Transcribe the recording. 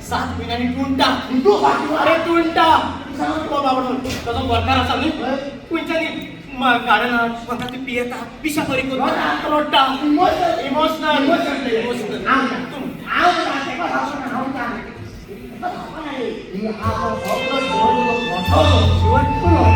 7 म्हयन्यांनी टुंटा. अरे टुंटा, ताजो घरकार आसा न्ही, खंयच्यानी गार्डनात कोणता ती पियेता, पिशा बरी करता, रडटा, इमोशनल इमोशनल. तूं. हांव तेका सांगना, हांव तेका सांगना. शिवाय